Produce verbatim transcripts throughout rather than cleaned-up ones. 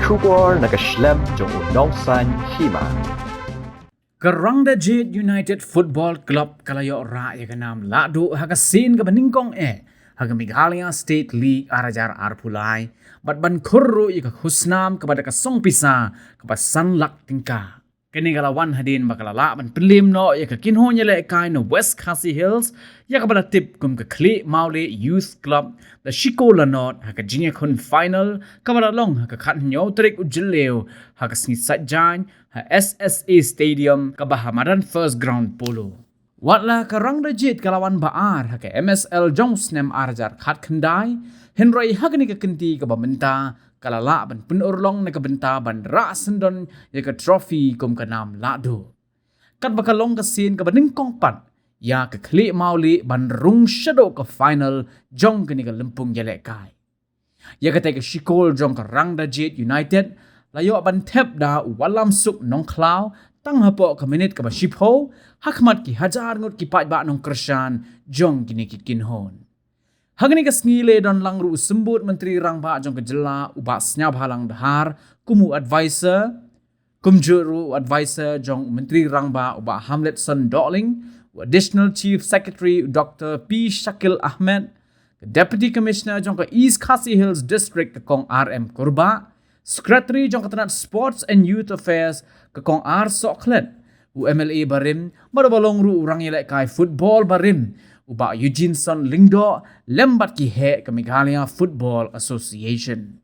Khubor na ka shlem jong u nongsaiñ hima. Ka Rangdajied United Football Club ka la ïoh rah ïa ka nam lahduh ha ka sien kaba nyngkong eh ha ka Meghalaya State League ar hajar arphew lai, bad ban khur ruh ïa ka khusnam kaba da ka song pisa kaba san lak tyngka. Kane ka la wan hadien ba ka la lah ban pynlem noh ïa ka kynhun ïalehkai na West Khasi Hills, ïa kaba la tip kum ka Khlieh Mawlieh Youth Club, da shi kol la nod ha ka jingïakhun final kaba la long ha ka khathynñiew tarik u Jylliew, ha ka sngi Saitjaiñ, ha S S A Stadium kaba ha madan First Ground Polo. Wat la ka Rangdajied ka la wan ba ar ha ka M S L jong u snem ar hajar khatkhyndai, hynrei ha kane ka kynti kaba mynta ka la lah ban pynurlong na ka bynta ban rah syndon ïa ka trophy kum ka nam lahduh. Katba ka long ka sien kaba nyngkong pat ïa ka Khlieh Mawlieh ban rung shaduh ka final jong kane ka lympung ïalehkai. Ïa katei ka shi kol jong ka Rangdajied United la ïoh ban thep da u Wallamsuk Nongkhlaw tang hapoh ka minit kaba shiphew, ha khmat ki hajar ngut ki paidbah nongkyrshan jong kine ki kynhun. Ha kane ka sngi la don lang ruh u Symbud Myntri Rangbah jong ka jylla u Bah Sniawbhalang Dhar kum u advisor, kumjuh ruh u advisor jong u Myntri Rangbah u Bah Hamletson Dohling, u Additional Chief Secretary u Doktor P Shakil Ahmed, ka Deputy Commissioner jong ka East Khasi Hills District ka Kong R M Kurbah, Secretary jong ka tnat Sports and Youth Affairs ka Kong R Sohkhlet, u M L A barim, bad uba long ruh u rangïalehkai football barim u Bah Eugeneson Lyngdoh, lem bad ki heh ka Meghalaya Football Association.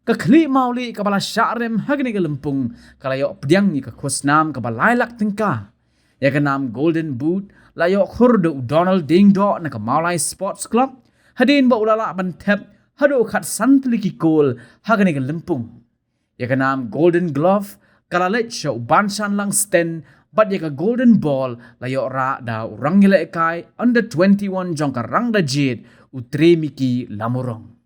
Ka Khlieh Mawlieh kaba la shah rem ha kane ka lympung ka la ïoh pdiang ïa ka khusnam kaba lai lak tyngka. Ïa ka nam Golden Boot la ïoh khur da u Donald Diengdoh na ka Mawlai Sports Club, hadien ba u la lah ban thep haduh khatsan tylli ki kol ha kane ka lympung. Ïa ka nam Golden Glove ka la leit sha u Banshan Langsten, bad ïa ka Golden Ball la ïoh rah da u rangïalehkai under twenty-one jong ka Rangdajied u Tremiki Lamurong.